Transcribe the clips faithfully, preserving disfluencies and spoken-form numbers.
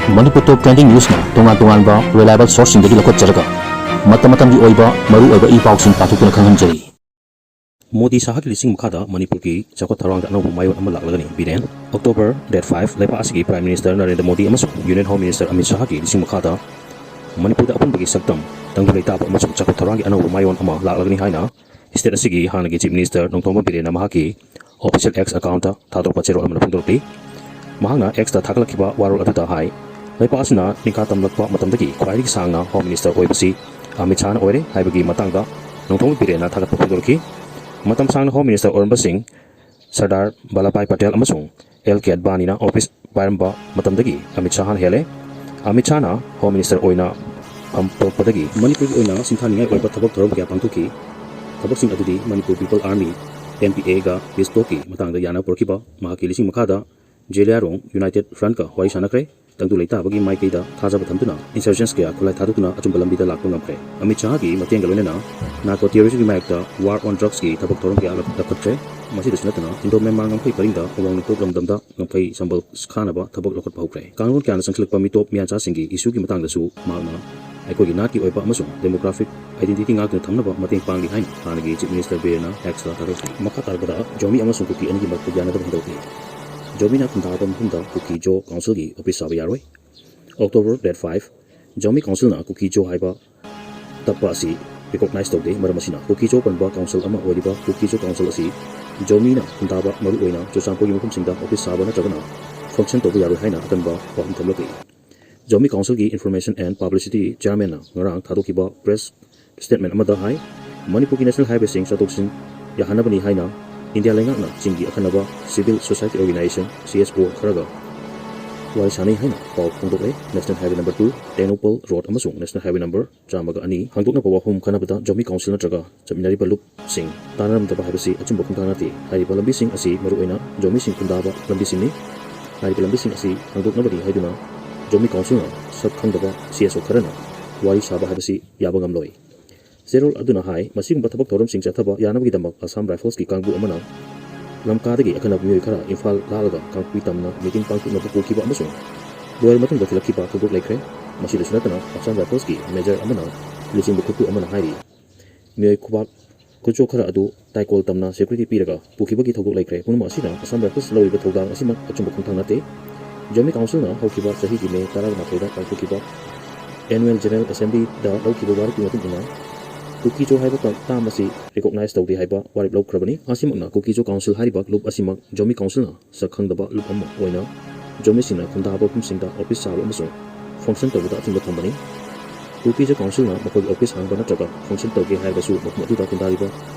ꯃꯅꯤꯄꯨꯔ ꯇꯣꯞ trending ꯅ꯭ꯌꯨꯁꯅ ꯇꯣꯉꯥꯟ ꯇꯣꯉꯥꯟꯕ reliable ꯁꯣꯔꯁꯁꯤꯡꯗꯒꯤ ꯂꯧꯈꯠꯆꯔꯒ ꯃꯇꯝ ꯃꯇꯝꯒꯤ ꯑꯣꯏꯕ ꯃꯔꯨ ꯑꯣꯏꯕ ꯏ ꯄꯥꯎꯁꯤꯡ ꯄꯥꯊꯣꯛꯇꯨꯅ ꯈꯪꯍꯟꯖꯔꯤ꯫ ꯃꯣꯗꯤ ꯁꯍꯥꯒꯤ ꯂꯤꯁꯤꯡ ꯃꯈꯥꯗ ꯃꯅꯤꯄꯨꯔꯒꯤ ꯆꯥꯎꯈꯠ ꯊꯧꯔꯥꯡꯗ ꯑꯅꯧꯕ ꯃꯥꯏꯑꯣꯟ ꯑꯃ ꯂꯥꯛꯂꯒꯅꯤ꯫ ꯕꯤꯔꯦꯟ꯫ October date five, ꯂꯩꯕꯥꯛ ꯑꯁꯤꯒꯤ Prime Minister ꯅꯔꯦꯟꯗ꯭ꯔ ꯃꯣꯗꯤ ꯑꯃꯁꯨꯡ Union Home Minister ꯑꯃꯤꯠ ꯁꯍꯥꯒꯤ ꯂꯤꯁꯤꯡ ꯃꯈꯥꯗ ꯃꯅꯤꯄꯨꯔꯗ ꯑꯄꯨꯟꯕꯒꯤ ꯁꯛꯇꯝ, ꯇꯪꯗꯨ ꯂꯩꯇꯥꯕ ꯑꯃꯁꯨꯡ ꯆꯥꯎꯈꯠ ꯊꯧꯔꯥꯡꯒꯤ ꯑꯅꯧꯕ ꯃꯥꯏꯑꯣꯟ ꯑꯃ ꯂꯥꯛꯂꯒꯅꯤ ꯍꯥꯏꯅ state ꯑꯁꯤꯒꯤ ꯍꯥꯟꯅꯒꯤ Chief Minister ꯅꯣꯡꯊꯣꯝꯕꯝ ꯕꯤꯔꯦꯟꯅ ꯃꯍꯥꯛꯀꯤ official X account ꯊꯥꯗꯣꯛꯄ ꯆꯦꯔꯣꯜ ꯑꯃꯅ ꯐꯣꯡꯗꯣꯔꯛꯂꯤ꯫ ꯃꯍꯥꯛꯅ X ꯇ ꯊꯥꯒꯠꯂꯛꯈꯤꯕ ꯋꯥꯔꯣꯜ ꯑꯗꯨꯗ ꯍꯥꯏ, ꯂꯩꯕꯥꯛ ꯑꯁꯤꯅ ꯅꯤꯡꯈꯥ ꯇꯝꯂꯛꯄ ꯃꯇꯝꯗꯒꯤ ꯈ꯭ꯋꯥꯏꯗꯒꯤ ꯁꯥꯡꯅ Home Minister ꯑꯣꯏꯕꯁꯤ ꯑꯃꯤꯠ ꯁꯍꯥꯅ ꯑꯣꯏꯔꯦ ꯍꯥꯏꯕꯒꯤ ꯃꯇꯥꯡꯗ ꯅꯣꯡꯊꯣꯝꯕꯝ ꯕꯤꯔꯦꯟꯅ ꯊꯥꯒꯠꯄ ꯐꯣꯡꯗꯣꯔꯛꯈꯤ꯫ ꯃꯇꯝ ꯁꯥꯡꯅ Home Minister ꯑꯣꯏꯔꯝꯕꯁꯤꯡ ꯁꯔꯗꯥꯔ ꯚꯜꯂꯚꯚꯥꯏ ꯄꯇꯦꯜ ꯑꯃꯁꯨꯡ ꯑꯦꯜ ꯀꯦ ꯑꯗꯕꯥꯅꯤꯅ office ꯄꯥꯏꯔꯝꯕ ꯃꯇꯝꯗꯒꯤ ꯑꯃꯤꯠ ꯁꯍꯥꯅ ꯍꯦꯜꯂꯦ꯫ ꯑꯃꯤꯠ ꯁꯍꯥꯅ Home Minister ꯑꯣꯏꯅ ꯐꯝ ꯄꯣꯛꯄꯗꯒꯤ ꯃꯅꯤꯄꯨꯔꯒꯤ ꯑꯣꯏꯅ ꯁꯤꯡꯊꯥꯅꯤꯡꯉꯥꯏ ꯑꯣꯏꯕ ꯊꯕꯛ ꯊꯧꯔꯝ ꯀꯌꯥ ꯄꯥꯡꯊꯣꯛꯈꯤ꯫ ꯊꯕꯛꯁꯤꯡ ꯑꯗꯨꯗꯤ Manipur People Army, M P A ꯒ peace talk ꯀꯤ ꯃꯇꯥꯡꯗ ꯌꯥꯅꯕ ꯄꯨꯔꯛꯈꯤꯕ, ꯃꯍꯥꯛꯀꯤ ꯂꯤꯁꯤꯡ ꯃꯈꯥꯗ ꯖꯦꯂꯤꯌꯥꯡꯔꯣꯡ United Front ꯀ ꯋꯥꯔꯤ ꯁꯥꯅꯈ꯭ꯔꯦ, ꯇꯪꯗꯨ ꯂꯩꯇꯥꯕꯒꯤ ꯃꯥꯏꯀꯩꯗ ꯊꯥꯖꯕ ꯊꯝꯗꯨꯅ insurgents ꯀꯌꯥ ꯈꯨꯠꯂꯥꯏ ꯊꯥꯗꯣꯛꯇꯨꯅ ꯑꯆꯨꯝꯕ ꯂꯝꯕꯤꯗ ꯂꯥꯛꯄ ꯉꯝꯈ꯭ꯔꯦ꯫ ꯑꯃꯤꯠ ꯁꯍꯥꯒꯤ ꯃꯇꯦꯡꯒ ꯂꯣꯏꯅꯅ narco terrorism ꯒꯤ ꯃꯥꯌꯣꯛꯇ war on drugs ꯀꯤ ꯊꯕꯛ ꯊꯧꯔꯝ ꯀꯌꯥ ꯂꯧꯈꯠꯈ꯭ꯔꯦ꯫ ꯃꯁꯤꯗꯁꯨ ꯅꯠꯇꯅ Indo Myanmar ꯉꯝꯈꯩ ꯄꯔꯤꯡꯗ ꯑꯋꯥꯡ ꯅꯣꯡꯄꯣꯛ ꯂꯝꯗꯝꯗ ꯉꯝꯈꯩ ꯁꯝꯕꯜ ꯈꯥꯅꯕ ꯊꯕꯛ ꯂꯧꯈꯠꯄ ꯍꯧꯈ꯭ꯔꯦ꯫ ꯀꯥꯡꯂꯣꯟ ꯀꯌꯥꯅ ꯆꯪꯁꯤꯜꯂꯛꯄ ꯃꯤꯇꯣꯞ ꯃꯤꯌꯥꯟꯆꯥꯁꯤꯡꯒꯤ issue ꯒꯤ ꯃꯇꯥꯡꯗꯁꯨ ꯃꯍꯥꯛꯅ ꯑꯩꯈꯣꯏꯒꯤ ꯅꯥꯠꯀꯤ ꯑꯣꯏꯕ ꯑꯃꯁꯨꯡ demographic identity ꯉꯥꯛꯇꯨꯅ ꯊꯝꯅꯕ ꯃꯇꯦꯡ ꯄꯥꯡꯂꯤ ꯍꯥꯏꯅ ꯍꯥꯟꯅꯒꯤ Chief Minister ꯕꯤꯔꯦꯟꯅ X ꯇ ꯊꯥꯒꯠꯂꯛꯈꯤ꯫ ꯃꯈꯥ ꯇꯥꯔꯛꯄꯗ ꯖꯣꯃꯤ ꯑꯃꯁꯨꯡ ꯀꯨꯀꯤ ꯑꯅꯤꯒꯤ ꯃꯔꯛꯇ ꯌꯥꯅꯗꯕ ꯍꯦꯟꯒꯠꯂꯛꯂꯤ꯫ ꯖꯣꯃꯤꯅ ꯈꯨꯟꯗꯥꯕ ꯃꯐꯝꯗ ꯀꯨꯀꯤ ꯖꯣ council ꯒꯤ office ꯁꯥꯕ ꯌꯥꯔꯣꯏ꯫ October date five, Zomi council ꯅ ꯀꯨꯀꯤ ꯖꯣ ꯍꯥꯏꯕ ꯇꯞꯄ ꯑꯁꯤ recognize ꯇꯧꯗꯦ꯫ ꯃꯔꯝ ꯑꯁꯤꯅ ꯀꯨꯀꯤ ꯖꯣ ꯄꯟꯕ council ꯑꯃ ꯑꯣꯏꯔꯤꯕ ꯀꯨꯀꯤ ꯖꯣ council ꯑꯁꯤ ꯖꯣꯃꯤꯅ ꯈꯨꯟꯗꯥꯕ, ꯃꯔꯨꯑꯣꯏꯅ ꯆꯨꯔꯆꯥꯟꯄꯨꯔꯒꯤ ꯃꯐꯝꯁꯤꯡꯗ office ꯁꯥꯕ ꯅꯠꯇ꯭ꯔꯒꯅ function ꯇꯧꯕ ꯌꯥꯔꯣꯏ ꯍꯥꯏꯅ ꯑꯀꯟꯕ ꯋꯥꯐꯝ ꯊꯝꯂꯛꯂꯤ꯫ ꯖꯣꯃꯤ council ꯒꯤ Information and Publicity Chairman ꯅ ꯉꯔꯥꯡ ꯊꯥꯗꯣꯛꯈꯤꯕ press statement ꯑꯃꯗ ꯍꯥꯏ, ꯃꯅꯤꯄꯨꯔꯒꯤ national highway ꯁꯤꯡ ꯆꯠꯊꯣꯛ ꯆꯠꯁꯤꯟ ꯌꯥꯍꯟꯅꯕꯅꯤ ꯍꯥꯏꯅ ꯏꯟꯗꯤꯌꯥ ꯂꯩꯉꯥꯛꯅ ꯆꯤꯡꯒꯤ ꯑꯈꯟꯅꯕ civil society organization, C S O, ꯈꯔꯒ ꯋꯥꯔꯤ ꯁꯥꯅꯩ ꯍꯥꯏꯅ ꯄꯥꯎ ꯐꯣꯡꯗꯣꯛꯂꯦ꯫ National Highway number two, Tengnoupal road ꯑꯃꯁꯨꯡ National Highway number ꯆꯥꯝꯃꯒ ꯑꯅꯤ ꯍꯥꯡꯗꯣꯛꯅꯕ ꯋꯥꯐꯝ ꯈꯟꯅꯕꯗ ꯖꯣꯃꯤ council ꯅꯠꯇ꯭ꯔꯒ ꯆꯠꯃꯤꯟꯅꯔꯤꯕ ꯂꯨꯞꯁꯤꯡ ꯇꯥꯟꯅꯔꯝꯗꯕ ꯍꯥꯏꯕꯁꯤ ꯑꯆꯨꯝꯕ ꯈꯣꯡꯊꯥꯡ ꯅꯠꯇꯦ꯫ ꯍꯥꯏꯔꯤꯕ ꯂꯝꯕꯤꯁꯤꯡ ꯑꯁꯤ ꯃꯔꯨꯑꯣꯏꯅ ꯖꯣꯃꯤꯁꯤꯡ ꯈꯨꯟꯗꯥꯕ ꯂꯝꯕꯤꯁꯤꯡꯅꯤ꯫ ꯍꯥꯏꯔꯤꯕ ꯂꯝꯕꯤꯁꯤꯡ ꯑꯁꯤ ꯍꯥꯡꯗꯣꯛꯅꯕꯅꯤ ꯍꯥꯏꯗꯨꯅ ꯖꯣꯃꯤ council ꯅ ꯁꯛ ꯈꯪꯗꯕ C S O ꯈꯔꯅ ꯋꯥꯔꯤ ꯁꯥꯕ ꯍꯥꯏꯕꯁꯤ ꯌꯥꯕ ꯉꯝꯂꯣꯏ꯫ ꯆꯦꯔꯣꯜ ꯑꯗꯨꯅ ꯍꯥꯏ, ꯃꯁꯤꯒꯨꯝꯕ ꯊꯕꯛ ꯊꯧꯔꯝꯁꯤꯡ ꯆꯠꯊꯕ ꯌꯥꯅꯕꯒꯤꯗꯃꯛ Assam Rifles ꯀꯤ ꯀꯥꯡꯕꯨ ꯑꯃꯅ ꯂꯝꯀꯥꯗꯒꯤ ꯑꯈꯟꯅꯕ ꯃꯤꯑꯣꯏ ꯈꯔ ꯏꯝꯐꯥꯜ ꯂꯥꯛꯂꯒ ꯀꯥꯡꯄꯣꯛꯄꯤ ꯇꯝꯅ meeting ꯄꯥꯡꯊꯣꯛꯅꯕ ꯄꯨꯈꯤꯕ ꯑꯃꯁꯨꯡ ꯂꯣꯏꯔꯕ ꯃꯇꯨꯡꯗ ꯊꯤꯜꯂꯛꯈꯤꯕ ꯊꯧꯗꯣꯛ ꯂꯩꯈ꯭ꯔꯦ꯫ ꯃꯁꯤꯗꯁꯨ ꯅꯠꯇꯅ ꯑꯁꯥꯝ ꯔꯥꯏꯐꯜꯁꯀꯤ ꯃꯦꯖꯔ ꯑꯃꯅ ꯂꯨꯆꯤꯡꯕ ꯈꯨꯠꯄꯨ ꯑꯃꯅ ꯍꯥꯏꯔꯤ, ꯃꯤꯑꯣꯏ ꯈꯨꯕꯥꯛ ꯈꯨꯠꯆꯣꯛ ꯈꯔ ꯑꯗꯨ ꯇꯥꯏꯀꯣꯜ ꯇꯝꯅ ꯁꯦꯀ꯭ꯌꯨꯔꯤꯇꯤ ꯄꯤꯔꯒ ꯄꯨꯈꯤꯕꯒꯤ ꯊꯧꯗꯣꯛ ꯂꯩꯈ꯭ꯔꯦ꯫ ꯄꯨꯝꯅꯃꯛ ꯑꯁꯤꯅ ꯑꯁꯥꯝ ꯔꯥꯏꯐꯜꯁ ꯂꯧꯔꯤꯕ ꯊꯧꯗꯥꯡ ꯑꯁꯤꯃꯛ ꯑꯆꯨꯝꯕ ꯈꯣꯡꯊꯥꯡ ꯅꯠꯇꯦ꯫ ꯖꯣꯃꯤ ꯀꯥꯎꯟꯁꯤꯜꯅ ꯍꯧꯈꯤꯕ ꯆꯍꯤꯒꯤ ꯃꯦ ꯇꯔꯥꯃꯥꯊꯣꯏꯗ ꯄꯥꯡꯊꯣꯛꯈꯤꯕ ꯑꯦꯅꯨꯋꯦꯜ ꯖꯦꯅꯔꯦꯜ ꯑꯦꯁꯦꯝꯕ꯭ꯂꯤꯗ ꯂꯧꯈꯤꯕ ꯋꯥꯔꯦꯞꯀꯤ ꯃꯇꯨꯡ ꯏꯟꯅ ꯀꯨꯀꯤꯖꯣ ꯍꯥꯏꯕ ꯇꯥꯝ ꯑꯁꯤ ꯔꯤꯀꯣꯛꯅꯥꯏꯖ ꯇꯧꯗꯦ ꯍꯥꯏꯕ ꯋꯥꯔꯦꯞ ꯂꯧꯈ꯭ꯔꯕꯅꯤ꯫ ꯑꯁꯤꯃꯛꯅ ꯀꯨꯀꯤꯖꯣ ꯀꯥꯎꯟꯁꯤꯜ ꯍꯥꯏꯔꯤꯕ ꯂꯨꯞ ꯑꯁꯤꯃꯛ ꯖꯣꯃꯤ ꯀꯥꯎꯟꯁꯤꯜꯅ ꯁꯛ ꯈꯪꯗꯕ ꯂꯨꯞ ꯑꯃ ꯑꯣꯏꯅ ꯖꯣꯃꯤꯁꯤꯡꯅ ꯈꯨꯟꯗꯥꯕ ꯃꯐꯝꯁꯤꯡꯗ ꯑꯣꯐꯤꯁ ꯁꯥꯕ ꯑꯃꯁꯨꯡ ꯐꯪꯁꯟ ꯇꯧꯕꯗ ꯑꯊꯤꯡꯕ ꯊꯝꯕꯅꯤ꯫ ꯀꯨꯀꯤꯖ ꯀꯥꯎꯟꯁꯤꯜꯅ ꯃꯈꯣꯏꯒꯤ ꯑꯣꯐꯤꯁ ꯍꯥꯡꯕ ꯅꯠꯇ꯭ꯔꯒ ꯐꯪꯁꯟ ꯇꯧꯒꯦ ꯍꯥꯏꯔꯕꯁꯨ ꯃꯐꯝ ꯑꯗꯨꯗ ꯈꯨꯟꯗꯥꯔꯤꯕ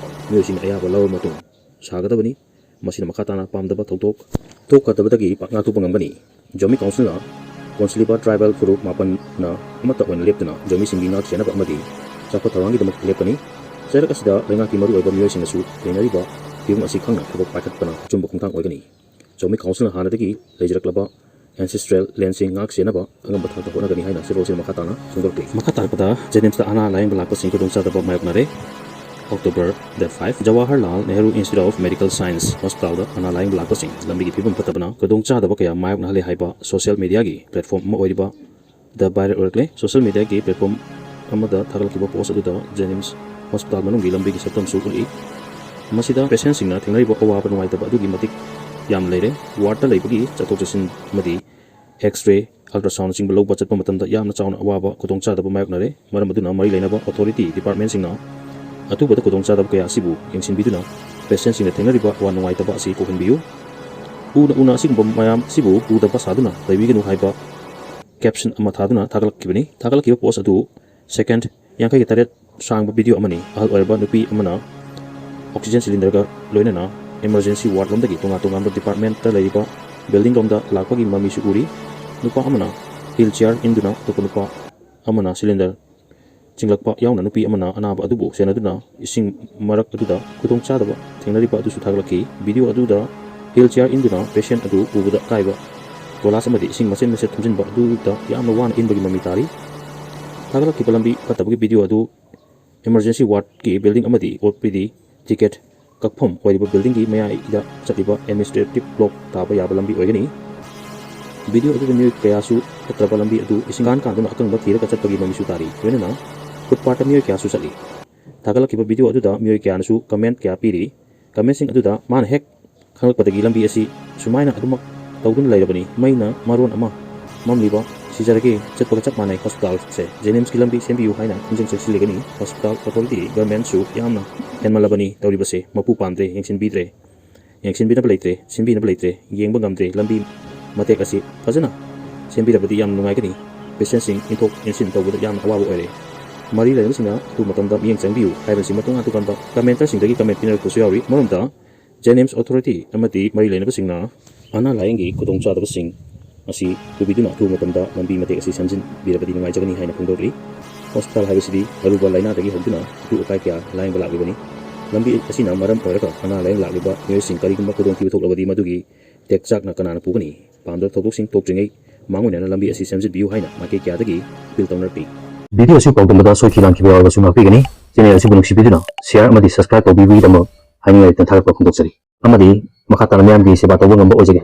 ꯃꯤꯑꯣꯏꯁꯤꯡꯅ ꯑꯌꯥꯕ ꯂꯧꯔꯕ ꯃꯇꯨꯡ ꯁꯥꯒꯗꯕꯅꯤ꯫ ꯃꯁꯤꯅ ꯃꯈꯥ ꯇꯥꯅ ꯄꯥꯝꯗꯕ ꯊꯧꯗꯣꯛ ꯊꯣꯛꯀꯗꯕꯗꯒꯤ ꯄꯥꯛ ꯉꯥꯛꯊꯣꯛꯄ ꯉꯝꯒꯅꯤ꯫ ꯖꯣꯃꯤ ꯀꯥꯎꯟꯁꯤꯜꯅ ꯀꯣꯟꯁꯤꯂꯤꯕꯥ ꯇ꯭ꯔꯥꯏꯕꯦꯜ ꯐꯨꯔꯨꯞ ꯃꯥꯄꯟꯅ ꯑꯃꯠꯇ ꯑꯣꯏꯅ ꯂꯦꯞꯇꯨꯅ ꯖꯣꯃꯤꯁꯤꯡꯒꯤ ꯉꯥꯛ ꯁꯦꯟꯅꯕ ꯑꯃꯗꯤ ꯆꯥꯎꯈꯠ ꯊꯧꯔꯥꯡꯒꯤꯗꯃꯛ ꯂꯦꯞꯀꯅꯤ꯫ ꯆꯩꯔꯛ ꯑꯁꯤꯗ ꯂꯩꯉꯥꯛꯀꯤ ꯃꯔꯨꯑꯣꯏꯕ ꯃꯤꯑꯣꯏꯁꯤꯡꯅꯁꯨ ꯂꯩꯅꯔꯤꯕ ꯐꯤꯕꯝ ꯑꯁꯤ ꯈꯪꯅ ꯊꯕꯛ ꯄꯥꯏꯈꯠꯄꯅ ꯑꯆꯨꯝꯕ ꯈꯣꯡꯊꯥꯡ ꯑꯣꯏꯒꯅꯤ꯫ ꯖꯣꯃꯤ ꯀꯥꯎꯟꯁꯤꯜꯅ ꯍꯥꯟꯅꯗꯒꯤ ꯂꯩꯖꯔꯛꯂꯕ ꯑꯦꯟꯁꯦꯁꯇ꯭ꯔꯦꯜ ꯂꯦꯟꯁꯤꯡ ꯉꯥꯛ ꯁꯦꯟꯅꯕ ꯑꯉꯝꯕ ꯊꯥꯛꯇ ꯍꯣꯠꯅꯒꯅꯤ ꯍꯥꯏꯅ ꯁꯤꯔꯣꯜꯁꯤꯅ ꯃꯈꯥ ꯇꯥꯅ ꯐꯣꯡꯗꯣꯔꯛꯂꯤ꯫ ꯃꯈꯥ ꯇꯥꯔꯛꯄꯗ ꯖꯦꯅꯤꯝꯁꯇ ꯑꯅꯥ ꯂꯥꯌꯦꯡꯕ ꯂꯥꯛꯄꯁꯤꯡ ꯈꯨꯗꯣꯡꯆꯥꯗꯕ ꯃꯥꯌꯣꯛꯅꯔꯦ꯫ October the five, Jawaharlal Nehru Institute of Medical Science Hospitalꯗ ꯑꯅꯥ ꯂꯥꯌꯦꯡꯕ ꯂꯥꯛꯄꯁꯤꯡ ꯂꯝꯕꯤꯒꯤ ꯐꯤꯕꯝ ꯐꯠꯇꯕꯅ ꯈꯨꯗꯣꯡꯆꯥꯗꯕ ꯀꯌꯥ ꯃꯥꯌꯣꯛꯅꯍꯜꯂꯦ ꯍꯥꯏꯕ ꯁꯣꯁꯤꯌꯦꯜ ꯃꯤꯗꯤꯌꯥꯒꯤ ꯄ꯭ꯂꯦꯠꯐꯣꯔꯝ ꯑꯃ ꯑꯣꯏꯔꯤꯕ ꯗ ꯚꯥꯏꯔꯦꯜ ꯑꯣꯏꯔꯛꯂꯦ꯫ ꯁꯣꯁꯤꯌꯦꯜ ꯃꯤꯗꯤꯌꯥꯒꯤ ꯄ꯭ꯂꯦꯠꯐꯣꯔꯝ ꯑꯃꯗ ꯊꯥꯒꯠꯂꯛꯈꯤꯕ ꯄꯣꯁ ꯑꯗꯨꯗ ꯖꯦꯅꯤꯝꯁ ꯍꯣꯁꯄꯤꯇꯥꯜ ꯃꯅꯨꯡꯒꯤ ꯂꯝꯕꯤꯒꯤ ꯁꯛꯇꯝꯁꯨ ꯎꯠꯂꯤ꯫ ꯃꯁꯤꯗ ꯄꯦꯁꯦꯟꯁꯤꯡꯅ ꯊꯦꯡꯅꯔꯤꯕ ꯑꯋꯥꯕ ꯅꯨꯡꯉꯥꯏꯇꯕ ꯑꯗꯨꯒꯤ ꯃꯇꯤꯛ ꯌꯥꯝꯅ ꯂꯩꯔꯦ꯫ ꯋꯥꯔꯗꯇ ꯂꯩꯕꯒꯤ ꯆꯠꯊꯣꯛ ꯆꯠꯁꯤꯟ ꯑꯃꯗꯤ ꯑꯦꯛꯁ-ꯔꯦ, ꯑꯜꯇ꯭ꯔꯥꯁꯥꯎꯟꯅꯆꯤꯡꯕ ꯂꯧꯕ ꯆꯠꯄ ꯃꯇꯝꯗ ꯌꯥꯝꯅ ꯆꯥꯎꯅ ꯑꯋꯥꯕ ꯈꯨꯗꯣꯡꯆꯥꯗꯕ ꯃꯥꯌꯣꯛꯅꯔꯦ꯫ ꯃꯔꯝ ꯑꯗꯨꯅ ꯃꯔꯤ ꯂꯩꯅꯕ ꯑꯣꯊꯣꯔꯤꯇꯤ ꯗꯤꯄꯥꯔꯠꯃꯦꯟꯁꯤꯡꯅ ꯑꯊꯨꯕꯗ ꯈꯨꯗꯣꯡꯆꯥꯗꯕ ꯀꯌꯥ ꯑꯁꯤꯕꯨ ꯌꯦꯡꯁꯤꯟꯕꯤꯗꯨꯅ ꯄꯦꯁꯦꯟꯁꯤꯡꯅ ꯊꯦꯡꯅꯔꯤꯕ ꯑꯋꯥ ꯅꯨꯡꯉꯥꯏꯇꯕ ꯑꯁꯤ ꯀꯣꯛꯍꯟꯕꯤꯌꯨ꯫ ꯎꯅ ꯎꯅ ꯑꯁꯤꯒꯨꯝꯕ ꯃꯌꯥꯝ ꯑꯁꯤꯕꯨ ꯎꯗꯕ ꯁꯥꯗꯨꯅ ꯂꯩꯕꯤꯒꯅꯨ ꯍꯥꯏꯕ ꯀꯦꯞꯁꯟ ꯑꯃ ꯊꯥꯗꯨꯅ ꯊꯥꯒꯠꯂꯛꯈꯤꯕꯅꯤ꯫ ꯊꯥꯒꯠꯂꯛꯈꯤꯕ ꯄꯣꯁ ꯑꯗꯨ ꯁꯦꯀꯦꯟ ꯌꯥꯡꯈꯩꯒ ꯇꯔꯦꯠ ꯁꯥꯡꯕ ꯚꯤꯗꯤꯑꯣ ꯑꯃꯅꯤ꯫ ꯑꯍꯜ ꯑꯣꯏꯔꯕ ꯅꯨꯄꯤ ꯑꯃꯅ ꯑꯣꯛꯁꯤꯖꯦꯟ ꯁꯤꯂꯤꯟꯗꯔꯒ ꯂꯣꯏꯅꯅ ꯏꯃꯔꯖꯦꯟꯁꯤ ꯋꯥꯔꯗ ꯂꯣꯝꯗꯒꯤ ꯇꯣꯉꯥꯟ ꯇꯣꯉꯥꯟꯕ ꯗꯤꯄꯥꯔꯠꯃꯦꯟꯇ ꯂꯩꯔꯤꯕ ꯕꯤꯜꯗꯤꯡ ꯂꯣꯝꯗ ꯂꯥꯛꯄꯒꯤ ꯃꯃꯤꯁꯨ ꯎꯔꯤ꯫ ꯅꯨꯄꯥ ꯑꯃꯅ ꯍꯤꯜ ꯆꯤꯌꯥꯔ ꯏꯟꯗꯨꯅ ꯑꯇꯣꯞꯄ ꯅꯨꯄꯥ ꯑꯃꯅ ꯁꯤꯂꯤꯟꯗꯔ ꯆꯤꯡꯂꯛꯄ ꯌꯥꯎꯅ ꯅꯨꯄꯤ ꯑꯃꯅ ꯑꯅꯥꯕ ꯑꯗꯨꯕꯨ ꯁꯦꯟꯅꯗꯨꯅ ꯏꯁꯤꯡ ꯃꯔꯛ ꯑꯗꯨꯗ ꯈꯨꯗꯣꯡꯆꯥꯗꯕ ꯊꯦꯡꯅꯔꯤꯕ ꯑꯗꯨꯁꯨ ꯊꯥꯒꯠꯂꯛꯈꯤ꯫ ꯚꯤꯗꯤꯑꯣ ꯑꯗꯨꯗ ꯍꯤꯜ ꯆꯤꯌꯥꯔ ꯏꯟꯗꯨꯅ ꯄꯦꯁꯦꯟ ꯑꯗꯨ ꯄꯨꯕꯗ ꯑꯀꯥꯏꯕ ꯀꯣꯂꯥꯁ ꯑꯃꯗꯤ ꯏꯁꯤꯡ ꯃꯆꯦꯠ ꯃꯆꯦꯠ ꯊꯨꯝꯖꯤꯟꯕ ꯑꯗꯨꯗ ꯌꯥꯝꯅ ꯋꯥꯅ ꯏꯟꯕꯒꯤ ꯃꯃꯤ ꯇꯥꯔꯤ꯫ ꯊꯥꯒꯠꯂꯛꯈꯤꯕ ꯂꯝꯕꯤ ꯐꯠꯇꯕꯒꯤ ꯚꯤꯗꯤꯑꯣ ꯑꯗꯨ ꯏꯃꯔꯖꯦꯟꯁꯤ ꯋꯥꯔꯗꯀꯤ ꯕꯤꯜꯗꯤꯡ ꯑꯃꯗꯤ ꯑꯣ ꯄꯤ ꯗꯤ ꯇꯤꯀꯦꯠ ꯀꯛꯐꯝ ꯑꯣꯏꯔꯤꯕ ꯕꯤꯜꯗꯤꯡꯒꯤ ꯃꯌꯥꯏꯗ ꯆꯠꯂꯤꯕ ꯑꯦꯗꯃꯤꯅꯤꯁꯇ꯭ꯔꯦꯇꯤꯚ ꯕ꯭ꯂꯣꯛ ꯇꯥꯕ ꯌꯥꯕ ꯂꯝꯕꯤ ꯑꯣꯏꯒꯅꯤ꯫ ꯚꯤꯗꯤꯑꯣ ꯑꯗꯨꯗ ꯃꯤꯑꯣꯏ ꯀꯌꯥꯁꯨ ꯐꯠꯇ꯭ꯔꯕ ꯂꯝꯕꯤ ꯑꯗꯨ ꯏꯁꯤꯡ ꯀꯥꯟ ꯀꯥꯟꯗꯨꯅ ꯑꯀꯪꯕ ꯊꯤꯔꯒ ꯆꯠꯄꯒꯤ ꯃꯃꯤꯁꯨ ꯇꯥꯔꯤ꯫ ꯂꯣꯏꯅꯅ ꯐꯨꯠꯄꯥꯠꯇ ꯃꯤꯑꯣꯏ ꯀꯌꯥꯁꯨ ꯆꯠꯂꯤ꯫ ꯊꯥꯒꯠꯂꯛꯈꯤꯕ ꯚꯤꯗꯤꯑꯣ ꯑꯗꯨꯗ ꯃꯤꯑꯣꯏ ꯀꯌꯥꯅꯁꯨ ꯀꯃꯦꯟꯠ ꯀꯌꯥ ꯄꯤꯔꯤ꯫ ꯀꯃꯦꯟꯠꯁꯤꯡ ꯑꯗꯨꯗ ꯃꯥꯅ ꯍꯦꯛ ꯈꯪꯂꯛꯄꯗꯒꯤ ꯂꯝꯕꯤ ꯑꯁꯤ ꯁꯨꯃꯥꯏꯅ ꯑꯗꯨꯃꯛ ꯇꯧꯗꯨꯅ ꯂꯩꯔꯕꯅꯤ, ꯃꯩꯅ ꯃꯔꯣꯟ ꯑꯃ ꯃꯝꯂꯤꯕ, ꯁꯤꯖꯔꯒꯦ, ꯆꯠꯄꯒ ꯆꯞ ꯃꯥꯟꯅꯩ꯫ ꯍꯣꯁꯄꯤꯇꯥꯜꯁꯦ, ꯖꯦꯅꯤꯝꯁꯀꯤ ꯂꯝꯕꯤ ꯁꯦꯝꯕꯤꯌꯨ ꯍꯥꯏꯅ ꯈꯣꯡꯖꯪ ꯆꯪꯁꯤꯜꯂꯤꯒꯅꯤ꯫ ꯍꯣꯁꯄꯤꯇꯥꯜ ꯑꯣꯊꯣꯔꯤꯇꯤ ꯒꯚꯔꯟꯃꯦꯟꯠꯁꯨ ꯌꯥꯝꯅ ꯍꯦꯟꯃꯜꯂꯕꯅꯤ ꯇꯧꯔꯤꯕꯁꯦ, ꯃꯄꯨ ꯄꯥꯝꯗ꯭ꯔꯦ, ꯌꯦꯡꯁꯤꯟꯕꯤꯗ꯭ꯔꯦ꯫ ꯌꯦꯡꯁꯤꯟꯕꯤꯅꯕ ꯂꯩꯇ꯭ꯔꯦ, ꯁꯤꯟꯕꯤꯅꯕ ꯂꯩꯇ꯭ꯔꯦ, ꯌꯦꯡꯕ ꯉꯝꯗ꯭ꯔꯦ꯫ ꯂꯝꯕꯤ ꯃꯇꯦꯛ ꯑꯁꯤ ꯐꯖꯅ ꯁꯦꯝꯕꯤꯔꯕꯗꯤ ꯌꯥꯝ ꯅꯨꯡꯉꯥꯏꯒꯅꯤ꯫ ꯄꯦꯁꯦꯟꯠꯁꯤꯡ ꯏꯟꯊꯣꯛ ꯏꯟꯁꯤꯟ ꯇꯧꯕꯗ ꯌꯥꯝꯅ ꯑꯋꯥꯕ ꯑꯣꯏꯔꯦ꯫ ꯃꯔꯤ ꯂꯩꯅꯕꯁꯤꯡꯅ ꯑꯊꯨꯕ ꯃꯇꯝꯗ ꯃꯤꯠꯌꯦꯡ ꯆꯪꯕꯤꯌꯨ ꯍꯥꯏꯕꯁꯤꯃ ꯇꯣꯉꯥꯟ ꯇꯣꯉꯥꯟꯕ ꯀꯃꯦꯟꯇꯔꯁꯤꯡꯗꯒꯤ ꯀꯃꯦꯟꯠ ꯄꯤꯅꯔꯛꯄꯁꯨ ꯌꯥꯎꯔꯤ꯫ ꯃꯔꯝꯗ ꯖꯦꯅꯤꯝꯁ ꯑꯣꯊꯣꯔꯤꯇꯤ ꯑꯃꯗꯤ ꯃꯔꯤ ꯂꯩꯅꯕꯁꯤꯡꯅ ꯑꯅꯥ ꯂꯥꯌꯦꯡꯒꯤ ꯈꯨꯗꯣꯡꯆꯥꯗꯕꯁꯤꯡ ꯑꯁꯤ ꯎꯕꯤꯗꯨꯅ ꯑꯊꯨꯕ ꯃꯇꯝꯗ ꯂꯝꯕꯤ ꯃꯇꯦꯛ ꯑꯁꯤ ꯁꯦꯝꯖꯤꯟꯕꯤꯔꯕꯗꯤ ꯅꯨꯡꯉꯥꯏꯖꯒꯅꯤ ꯍꯥꯏꯅ ꯐꯣꯡꯗꯣꯔꯛꯂꯤ꯫ ꯍꯣꯁꯄꯤꯇꯥꯜ ꯍꯥꯏꯕꯁꯤꯗꯤ ꯑꯔꯨꯕ ꯂꯥꯏꯅꯥꯗꯒꯤ ꯍꯧꯗꯨꯅ ꯑꯇꯨ ꯑꯀꯥꯏ ꯀꯌꯥ ꯂꯥꯌꯦꯡꯕ ꯂꯥꯛꯂꯤꯕꯅꯤ꯫ ꯂꯝꯕꯤ ꯑꯁꯤꯅ ꯃꯔꯝ ꯑꯣꯏꯔꯒ ꯑꯅꯥ ꯂꯥꯌꯦꯡ ꯂꯥꯛꯂꯤꯕ ꯃꯤꯑꯣꯏꯁꯤꯡ ꯀꯔꯤꯒꯨꯝꯕ ꯈꯨꯗꯣꯡꯊꯤꯕ ꯊꯣꯛꯂꯕꯗꯤ ꯃꯗꯨꯒꯤ ꯇꯦꯛꯆꯥꯛꯅ ꯀꯅꯥꯅ ꯄꯨꯒꯅꯤ? ꯄꯥꯝꯗꯕ ꯊꯧꯗꯣꯛꯁꯤꯡ ꯊꯣꯛꯇ꯭ꯔꯤꯉꯩ ꯃꯥꯡꯑꯣꯏꯅꯅ ꯂꯝꯕꯤ ꯑꯁꯤ ꯁꯦꯝꯖꯤꯟꯕꯤꯌꯨ ꯍꯥꯏꯅ ꯃꯥꯏꯀꯩ ꯀꯌꯥꯗꯒꯤ ꯑꯄꯤꯜ ꯇꯧꯅꯔꯛꯂꯤ꯫ ꯚꯤꯗꯤꯑꯣ ꯑꯁꯤ ꯄꯥꯎꯗꯝꯕꯗ ꯁꯣꯏꯈꯤ ꯂꯥꯟꯈꯤꯕ ꯌꯥꯎꯔꯕꯁꯨ ꯉꯥꯛꯄꯤꯒꯅꯤ꯫ ꯆꯦꯅꯦꯜ ꯑꯁꯤꯕꯨ ꯅꯨꯡꯁꯤꯕꯤꯗꯨꯅ ꯁꯤꯌꯥꯔ ꯑꯃꯗꯤ ꯁꯕꯁꯀ꯭ꯔꯥꯏꯕ ꯇꯧꯕꯤꯕꯒꯤꯗꯃꯛ ꯍꯥꯏꯅꯤꯡꯉꯥꯏ ꯂꯩꯇꯅ ꯊꯥꯒꯠꯄ ꯐꯣꯡꯗꯣꯛꯆꯔꯤ꯫ ꯑꯃꯗꯤ ꯃꯈꯥ ꯇꯥꯅ ꯃꯤꯌꯥꯝꯒꯤ ꯁꯦꯕꯥ ꯇꯧꯕ ꯉꯝꯕ ꯑꯣꯏꯖꯒꯦ꯫